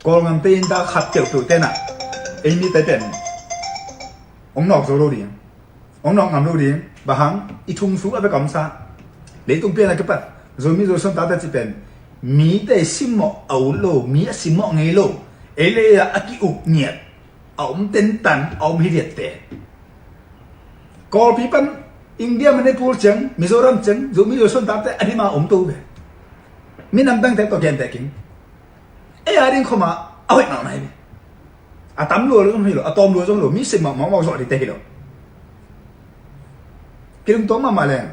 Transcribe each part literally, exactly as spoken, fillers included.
Kawlngam te in dah khat peuhpeuh tenah ei mite pen hong nawk zo lo ding, hong nawk ngam lo ding. Bang hang, i thumsu a bek a om sa. Leitung pian a kipat Zomi Zosuan tate cih pen mite simmawh a ut lo, mi a simmawh ngei lo, ei lei-ah a ki-uk ngiat a om tentan a om hi viatte. Kawlpi pan India, Manipur ciang, Mizoram ciang Zomi Zosuan tate a dim a om to ve. Minam dangte tawh genteh keng. Ei a ding khawmah a hoih mahmah hi ve. A tam lua lo zong hi lo, a tawm lua zong hi lo, mi sim mahmah mahmah zawh dingte hi lo. Kilungtuang mahmah leng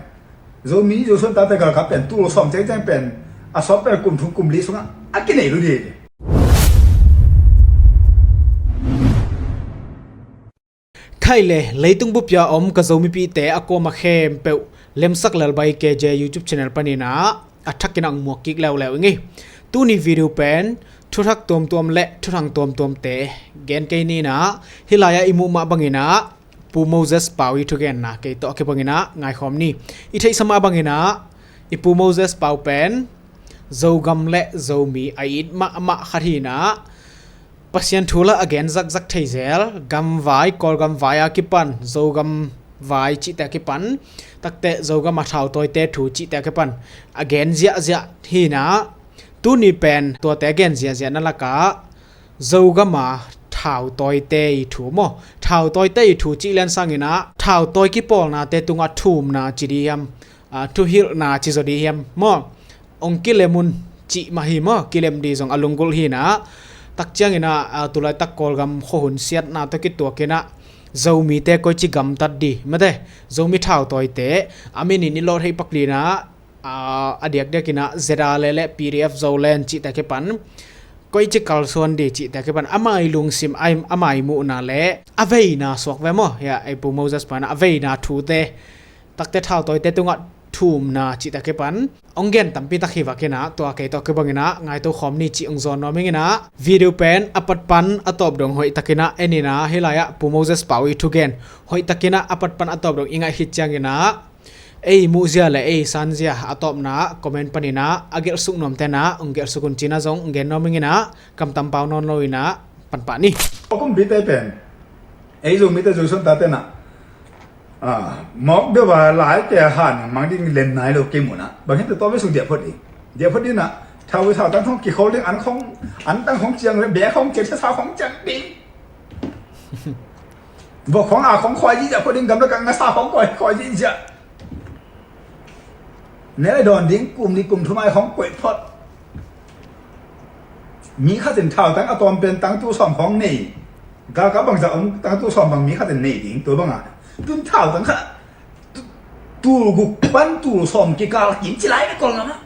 Zomi Zosuan tate galkap pen tul sawm cengceng pen a sawt pen kum thum kum li sungah a kinei lo ding hi ve. Khaile, leitung bupia om ka Zomipihte a kuama khempeuh Lemsak Lalbai K J YouTube channel paninah a thakinah muak kik leuleu ing ei. Tuni video pen thuthak tuamtuam le thuthang tuamtuamte gen kei ninah, hih lai-ah i muh mah banginah Pu Moses Pau i thugenna kei tawh a kibanginah ngaikhawm ni. I theihsa mah banginah i Pu Moses Pau pen Zogam le Zomi a it mahmah khat hinah, Pasian thu lah a gen zakzak thei zel, gamvai, Kawlgam vai a kipan, Zogam vai cihte a kipan, takte Zogam a thautawite thu cihte a kipan a gen ziahziah hinah, tuni pen tuate a gen ziahziahna lakah Zogam a thautawite i thu maw, thautawite i thu cih lian sanginah thautawi kipawlnate tungah thumna ci dih hiam, aa, thuhilhna ci zaw dih hiam maw? Hong kilem un cih mah hi maw? Kilem dih zong a lunggulh hinah, tak cianginah, aa, tulaitak Kawlgam khuahun siatna tawh kituakinah Zomite koici gamtat dih mate, Zomi thautawite a minin i lawh theih pak dinah, aa, a diakdiakinah Z R A le P D F Zoland cihte a kipan koici kalsuan dih cihte a kipan ama i lungsim, a, ama i muhna le a veina suak ve maw? Hiah ei Pu Moses panah a veina thute, takte thautawite tungah thumna cihte a kipan hong gen tampi tak hi vakinah, tua kei tawh a kibanginah ngaito khawm ni cih hong zawn nuam inginah, video pen a pat pan a tawp dong hoih takinah en inah, hih lai-ah Pu Moses Pau i thugen hoih takinah a pat pan a tawp dong i ngaih khit cianginah ei muhzia le ei sanzia a tawpna comment paninah a gelhsuk nuamtenah hong gelhsuk un cinah zong hong gen nuam inginah, kamtam pau nawn lo inah panpah ni. Kumpite pen ei Zomite Zosuan tatenah, ah, mawk deuh a lai ke han mang ding len nai lo kei munah. Bang hiam, tua ve sung diah phot ding. Diah phot dinah thau thau tang khong kikhol ding, an khong, an tang khong ciang le bia khong ciang, sa khong ciang ding. Vok khong a khong khuai ziahziah phot ding, gam le ka ngasa khong khuai khuai ziahziah. Ne le dawn ding kum nih kum thum ai khong koih phot. Mi khatin thautang a tawm pen tang tul sawm khong nei. Galkap bangzah om tang tul sawm bang mi khatin nei ding, tua banga. Tun thautang khat tu-, tul guk pan tul sawm kikal kim ci lai ve Kawlngam ah.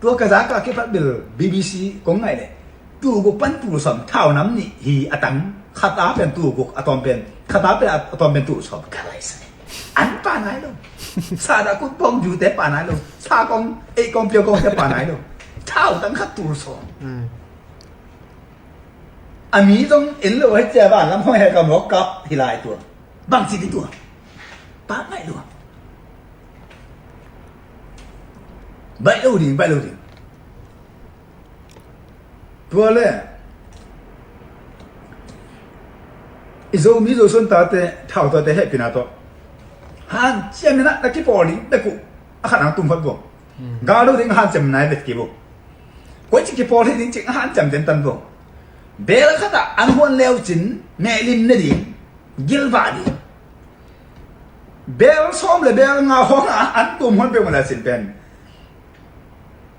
Tua ka zak a kipat bel B B C kong ngaih leh tul guk pan tul sawm thau nam nih hi a tang. Khat a pen tul guk a tawm pen, khat a pen a tawm pen tul sawm. Ka lai sa. An pa nai lo. Sa da kut pawng ju te pa nai lo. Sa kong, ei kong, pio kong te pa nai lo. Thautang khat tul sawm. Mm. A mi zong en lo hei cia van lam hong hei ka mawk kap hi lai tua. Bang ci dih tua. Pa ngai lo. Baih lo ding, baih lo ding. Tua le i Zomi Zosuan tate thautawite hehpihna tawh hanciam inah na kipawl ding bek uh a khat nang tum phot bo. Hmm. Gal lo ding hanciam nai bek kei bo. Koici kipawl hi ding cih hanciam tentan bo. Bel khatah an huan leu cin mehlim ne ding, gilvah ding. Bel sawm le bel nga hong a an tum huan peuhmah le cin pen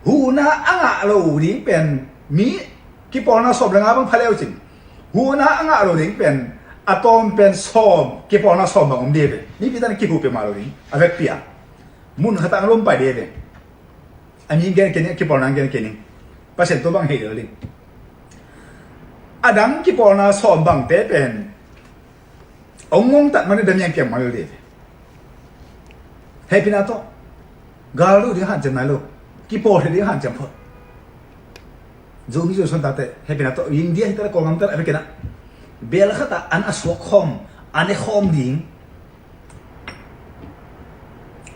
huhna a ngah lo ding pen, mi kipawlna sawm le nga bang pha leu cin huhna a ngah lo ding pen a tawm pen sawm, kipawlna sawm bang om ding ve. Mipi tan kihuh peuhmah lo ding a vekpi a. Mun khatah a lom pai ding ve. A mi gen kei ning, a kipawlna gen kei ning. Pasian tua bang hei lo ding. A dang kipawlna sawm bangte pen hong ngongtat man damiang piang man lo ding ve. Hehpihna tawh gal lo ding hanciam nai lo. Kipawl hi ding hanciam phot. Zomi Zosuan tate hehpihna tawh India hi tala Kawlgam tala a vekinah bel khatah an a suak khawm, an e khawm ding.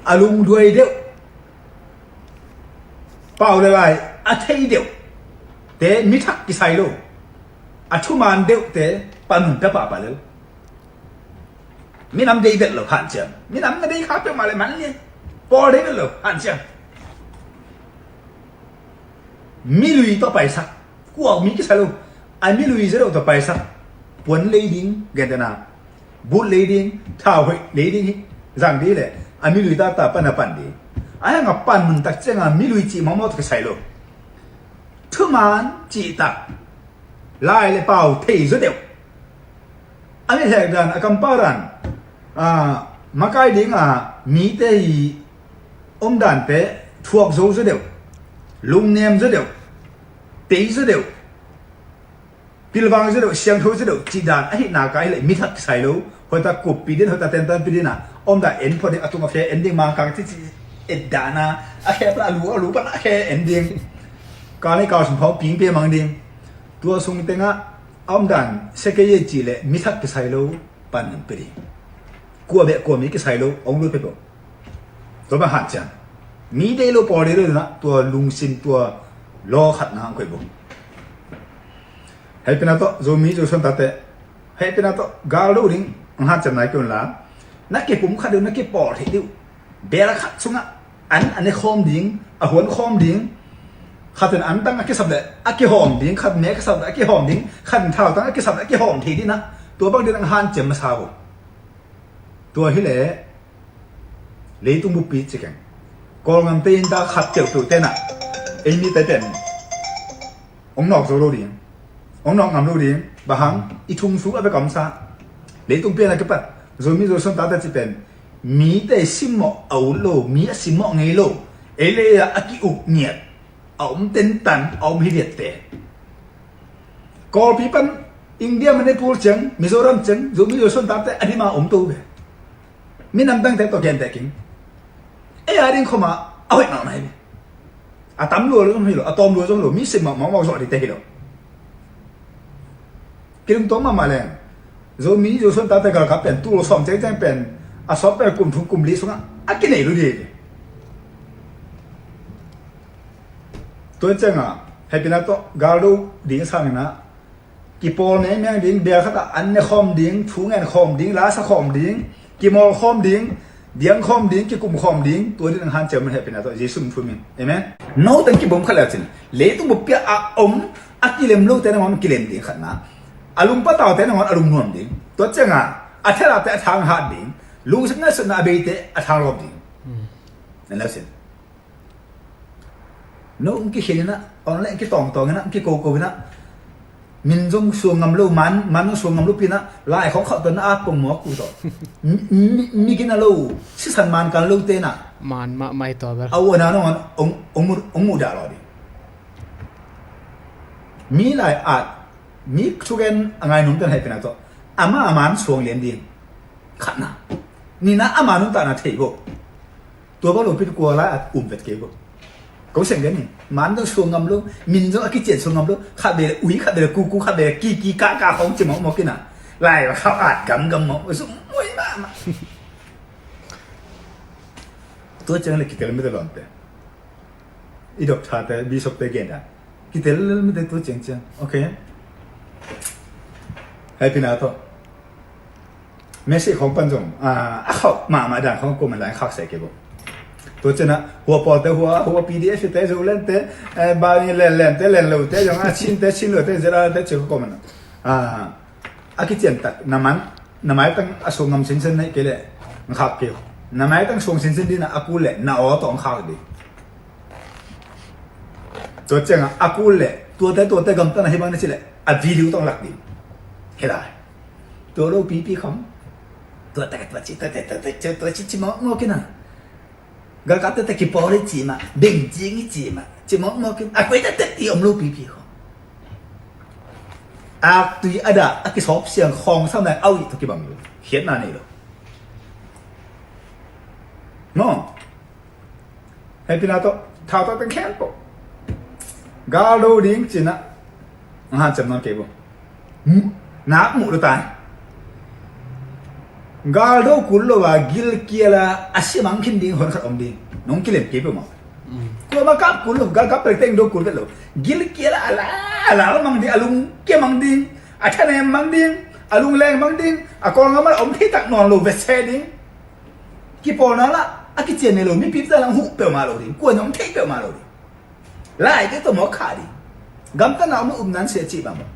A lungduai deuh, pau le lai a thei deuh, te mi thak kisai lo, a thuman deuhte panmun pia pahpah lo. Minam dei vet lo hanciam. Minam na dei kha peuhmah le man lian. Pawl dei vet lo hanciam. Milui tawh paisak. Kuak mi kisai lo. A milui zaw deuh tawh paisak. Puan lei ding gentehna, but lei ding, thau hoih lei ding hi. Zang ding le a milui taktak pan a pan ding. A hang a panmun tak cianga milui cih mawkmawk tawh kisai lo. Thuman cihtak, lai le pau thei zaw deuh. A mithek dan, a kampa dan, a, makai dinga mite i omdante thuak zo zaw deuh, lungnem zaw deuh, tei zaw deuh, pilvang zaw deuh, siangtho zaw deuh cih dan ahih nak a hileh mi thak kisai lo. Hoihtak kuppi din, hoihtak tentanpi din a omdan en phot ding, a tung a fe en ding, Mangkang cici et dahna a khe pan a lu, a lu pan a khe en ding. Kal ni kal sung phawng pingpi mang ding. Tua sung tengah a omdan sia kei e cih leh mi thak kisai lo, panmun pia ding. Kua beh kua mi kisai lo, hong lut peuhpeuh. Tua bang hanciam. Mi dei lo pawl dei lo na, tua lungsim, tua law khatna hong koih buk. Hehpihna tawh Zomi Zosuan tate, hehpihna tawh galdo ding hong hanciam nai kei un la. Na kipum khat deuh, na kipawl theih deuh. Bel khat sungah an a ne khawm ding, a huan khawm ding. Khat in an tang a kisap le a kihawm ding, khat me a kisap le a kihawm ding, khat in thau tang a kisap le a kihawm thei ding na. Tua bang ding hong hanciam masa uh. Tua hileh leitung buppi ci keng. Kawlngam te in ta khat peuhpeuh te na, ei mite pen hong nawk zo lo ding, hong nawk ngam lo ding. Bang hang, i thungsu a bek a om sa. Leitung pian a kipat Zomi Zosuan tate ci pen mite simmawh a ut lo, mi a simmawh ngei lo, ei le ei a ki-uk ngiat a om tentan a om hi viatte. Kawlpi pan India, Manipur ciang, Mizoram ciang Zomi Zosuan tate a dima om to ve. Minam dangte tawh genteh keng. Ei a ding khawma a hoih mahmah hi ve. A tam lua lo zong hi lo, a tawm lua zong hi lo, mi sim mahmah zawh dingte hi lo. Kilungtuang mahmah leng Zomi Zosuan tate galkap pen tul sawm cengceng pen a sawt pen kum thum kum li sungah a kinei lo ding hi ve. Tua ciangah hehpihna tawh galdo ding sanginah kipawl mengmeng ding, bel khatah an ne khawm ding, thu ngen khawm ding, lasa khawm ding, kimawl khawm ding, diang khawm ding, kikum khawm ding. Tua ding hong hanciam un, hehpihna tawh Jesu min thum in. Amen. No teng kibawm khat le cin, leitung buppi a om a kilem lote nangawn kilem ding khatna, a lungpataute nangawn a lungnuam ding. Tua ciangah a thadahte a thang hat ding, lungsim ngaihsutna a beite a thang lawp ding. Nan lo sin. No hong kikhin inah, online kitawngtawng inah, kikoko inah, min zong suang ngam lo, man, man zong suang ngam lo pi inah, lai khawng khauh tuan inah, a pong mawk uh tawh. Mi, mi, mi gina lo, sisan man kan lo te inah. Man mahmah hi tua bel. A uana nangawn hong, hong mu, hong muhdah lawh ding. Mi lai at, mi thugen a ngai num ten hehpihna tawh. Ama a man suang lian ding. Khatna. Nihna ama nuntakna thei bo. Tua bang lo pi kua lai at um vet kei bo. Ko seng gen ni. Man zong suang ngam lo, min zong a kician suang ngam lo, khat vei le ui, khat vei le kuku, khat vei le kiki, kaka khawng ci mawkmawk inah. Lai va khauh at gamgam mawk, zong muai mahmah. Tua ciang le kitel mite lawmte, i doctor te, bishop te gen dan. Kitel mite tua ciangciang. Ok. Hehpihna tawh message khawng pan zong, ah, a khauh mahmah dan khawng comment lai khak seh kei bo. Tua ciangah hua pawlte hua, hua P D F te, Zoland te, eh, Bani lenlen te, len lo te, zong a Chin te, Chin lo te, Z R te, ci khawng comment. Ah, a kician tak, na man, na maitang a suang ngam sinsen na hih kei leh, na khak kei. Na maitang suang sinsen ding na a kul leh, na aw tawh khak ding. Tua ciangah a kul leh, tuate, tuate gamtatna hi bang na ci leh, a video tawh lak ding. Hi lai. Tua lo pipi khawng. Tua tak, tua ci, tua, tua, tua, tua, tua ci, ci mawkmawk inah. Galkapte te kipawl i cih mah, bengcing i cih mah, ci mawkmawk in, a kuaite te ti om lo pipi khawng. Aktui a dah, a kisawp siang khawng sam lai, au i tawh kibang lo. Khiatna nei lo. Maw. Hehpihna tawh, thau tawh teng khempeuh. Galdo ding cinah, hong hanciam nawn kei bo. Nak muh lo tai. Galdo kul lo a gilkial a a simang khin ding hon khat om ding. Nong kilem kei peuhmah. Kuamah kap kul lo, galkap pek teng do kul vet lo. Gilkial a ala, ala mang ding, a lungkia mang ding, a thanem mang ding, a lungleng mang ding, a Kawlgam a om thei tak nawn lo vet se ding. Kipawlna lah a kician nei lo, mipi tawh lang huh peuhmah lo ding, kua nong thei peuhmah lo ding. Laite tawh mawk kha ding. Gamtatna om, upna sia cih bang maw.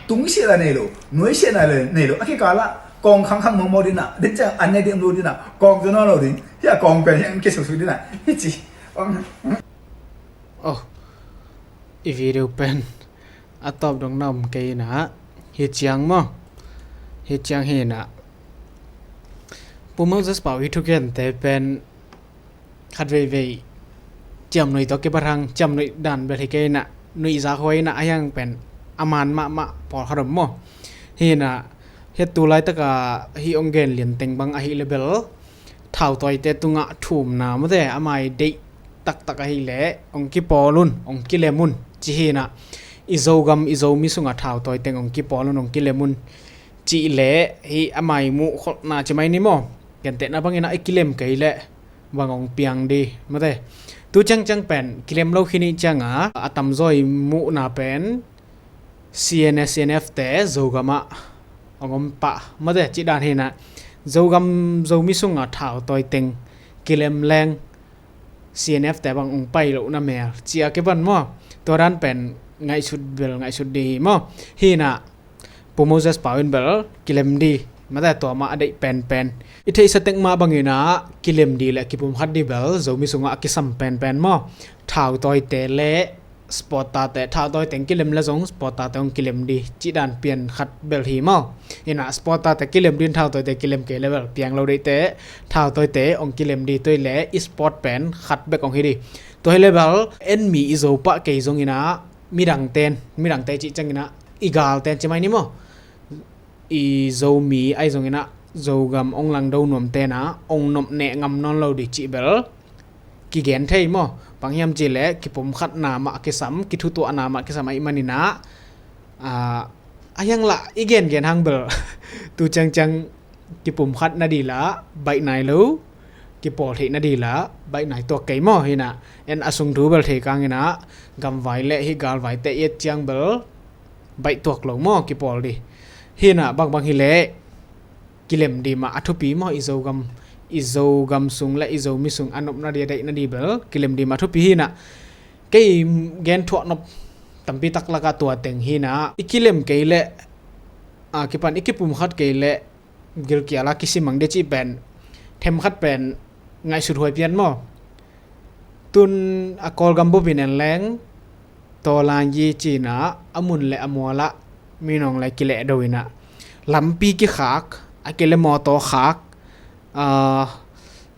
Tungsiatna nei lo, nuaisiatna le nei lo, a kikal ah kawng khangkhang mawkmawk ding ah, den ciang an nei ding om lo ding ah, kawng tawh nawn lo ding. Hia kawng pen hia an kisuksuk ding ah, hi ci. Oh, i video pen a tawp dong na om kei in ah, hi ciang maw, hi ciang hi in ah. Pu Moses Pau i thugente pen khat veivei ciamnuih tawh kipat hang, ciamnuih dan bel hi kei in ah, nuihzak huai in ah, a hiang pen a man mahmah pawlkhat om maw. Hi in ah, hiah tu laitak a hih hong gen lianteng bang ahih leh bel thautawite tungah thumna mawte, ama i deih taktak ahih leh hong kipawl un, hong kilem un, ci hi in ah, i Zogam, i Zomi sungah thautawi teng hong kipawl un, hong kilem un, cih leh hih ama i muhkholhna ci mai ni maw. Gentehna bang in ah i kilem kei leh bang hong piang ding mawte. Tu ciangciang pen kilem lo khin i hih ciang a, a tamzaw i muhna pen C N S, C N F te Zogam ah hong om pah mawte, cih dan hi in ah, Zogam, Zomi sungah thautawi teng kilem leng C N F te bang hong pai lohna mel ci a kipan maw. Tua dan pen ngaihsut bel ngaihsut ding hi maw. Hi in ah, Pu Moses Pau in bel kilem ding mawte, tua mah a deih penpen. I theihsa tek mah bang in ah kilem ding le kipumkhat ding bel Zomi sungah a kisam penpen maw. Thautawite le supporter te, thautawi teng kilem leh zong supporter te hong kilem ding, cih dan pian khat bel hi maw. Hi in ah supporter te kilem ding, thautawite kilem kei leh bel piang lo deihte, thautawite hong kilem ding, tua hi leh i support pen khat bek hong hi ding. Tua hi leh bel en mi i zo pah kei zong in ah, midangten, midangte cih ciang in ah, i galten ci mai ni maw. I Zomi ahi zong in ah, Zogam hong langdo nuamte in ah hong nop neh ngam nawn lo ding cih bel kigen thei maw. Bang hiam cih leh kipumkhatna mah kisam, kithutuahna mah kisam ahih man in ah, a, a hiang lah i gengen hang bel tu ciangciang kipumkhat nading lah baih nai lo, kipawl theih nading lah baih nai tuak kei maw. Hi in ah, en a sung thu bel thei kang in ah, gamvai le hih galvaite i et ciang bel baih tuak lo maw, kipawl ding. Hi in ah, bangbang hi leh kilem ding mah a thupi maw. I Zogam, i Zogam sung le i Zomi sung a nop nading, a deih nading bel kilem ding mah a thupi hi in ah. Kei gen thuah nop tampi tak lakah tua teng hi in ah, i kilem kei leh, a, kipan i kipumkhat kei leh gilkial a kisim mang ding cih pen, themkhat pen ngaihsut huai pian maw. Tun a Kawlgam bup in en leng, Tawlangi ci in ah, a mun le a mual ah minawng lai kilehdo in ah, lampi kikhak, a kei leh mawtaw khak, a,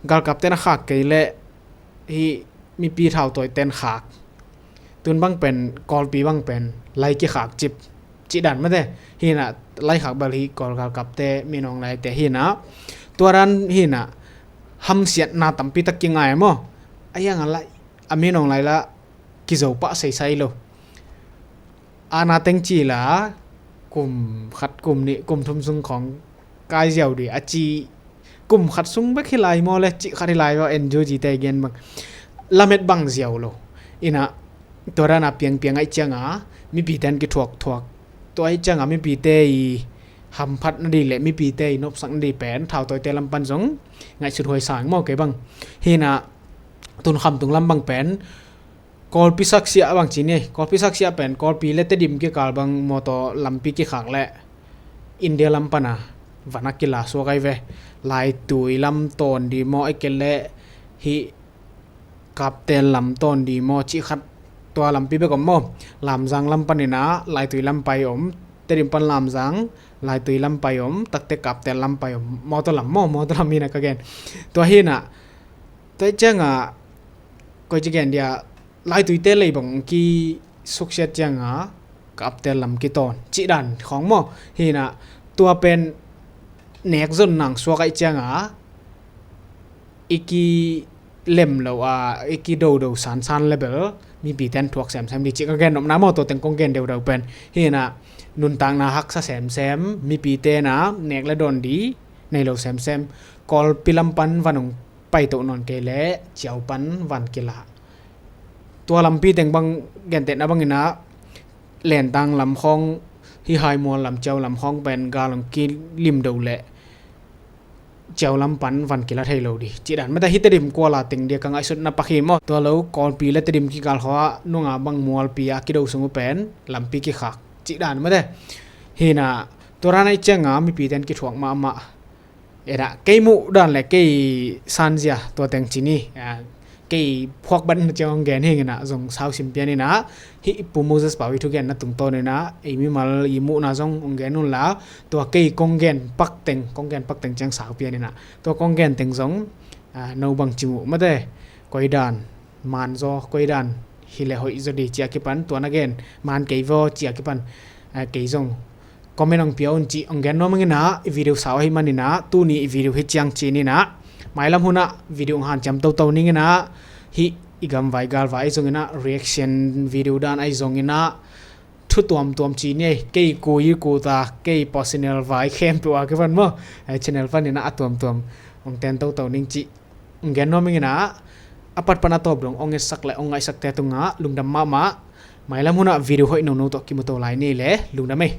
galkapten a khak kei leh hih mipi thautawiten khak. Tun bang pen, Kawlpi bang pen lai kikhak cip, cih dan mawte. Hi in ah, lai khak bel hih Kawl galkapte, minawng laite hi in ah. Tua dan hi in ah, hamsiatna tampi tak kingai maw. A hiang a lai, a minawng lai lah kizo pah seisai lo. A na teng ci lah, kum khat, kum nih, kum thum sung khawng kai ziau ding a ci, kum khat sung bek hi lai maw le, cih khat hi lai maw, N U G te gen bang. Lamet bang ziau lo. Hi in ah, tua dan a piangpiang ahih ciang a, mipite in kithuakthuak. Tua ahih ciang a, mipite i hamphat nading le mipite i nopsak nading pen thautawite lam pan zong ngaihsut huai sa ing maw, kei bang. Hi in ah, tun Khamtung lam bang pen, Kawlpi saksiah bang ci ni, Kawlpi saksiah pen, Kawlpi le Tedim kikal bang mawtaw lampi kikhak leh India lam pan a van a kila suak ahi ve. Laitui lam tawn ding maw, ahih kei leh hih Kaptel lam tawn ding maw, cih khat, tua lampi bek om maw. Lamzang lam pan in ah, Laitui lam pai om, Tedim pan Lamzang, Laitui lam pai om, takte Kaptel lam pai om, mawtaw lam maw, mawtaw lam hi in ah ka gen. Tua hi in ah, tua ahih ciang a, koi ci gen dia, Laituite lei bang kisuksiat ciang a, Kaptel lam kitawn, cih dan khawng maw. Hi in ah, tua pen nekzon nang suak ahih ciang a, i kilem lo a, i kidodo sansan leh bel mipite in thuak semsem ding cih ka gen nopna maw, tua teng kong gen deudau pen. Hi in ah, nuntakna haksa semsem, mipite in ah nek le dawn ding nei lo semsem, Kawlpi lam pan van hong paito nawn kei leh Ciau pan van kila. Tua lampi teng bang gentehna bangin ah Lentang lam khawng, hih Haimual lam, Ciau lam khawng pen gal hong kilim do leh Ciau lam pan van kila thei lo ding cih dan mate. Hih Tedim kuala teng ding a ka ngaihsutna pak hi maw. Tua lo Kawlpi le Tedim kigal khawng ah nunga bang Mualpi a kido sung uh pen lampi kikhak cih dan mate. Hi in ah tua dan ahih ciangin mipite in kithuak mahmah. Ena kei muh dan le kei sanzia tua teng ci ni. Kei phuak bat na ciang hong gen hi ing in ah zong sau sim pian in ah, hih Pu Moses Pau i thugenna tungtawn in ah ei mimal i muhna zong hong gen un la, tua kei kong gen pak teng, kong gen pak teng ciang sau pian in ah, tua kong gen teng zong no bang ci muh mate, koi dan man zaw, koi dan hi leh hoih zaw ding ci a kipan, tua na gen man kei vaw ci a kipan kei zong comment hong pia un cih hong gen nuam ing in ah, i video sau ahih manin ah tuni i video hi ciang ci-in ah, mailam hun ah video hong hanciam toto ning in ah, hih i gamvai galvai ahi zongin ah, reaction video dan ahi zongin ah, thu tuamtuam ci ni ei, kei ku i ku ta, kei personal vai khempeuh a kipan maw, channel panin ah a tuamtuam hong ten toto ning cih hong gen nuam ing in ah, a pat pan a tawp dong hong etsak le hong ngaihsakte tungah lungdam mahmah. Mailam hun ah video hoih nono tawh kimu to lai ni le, lungdam ei.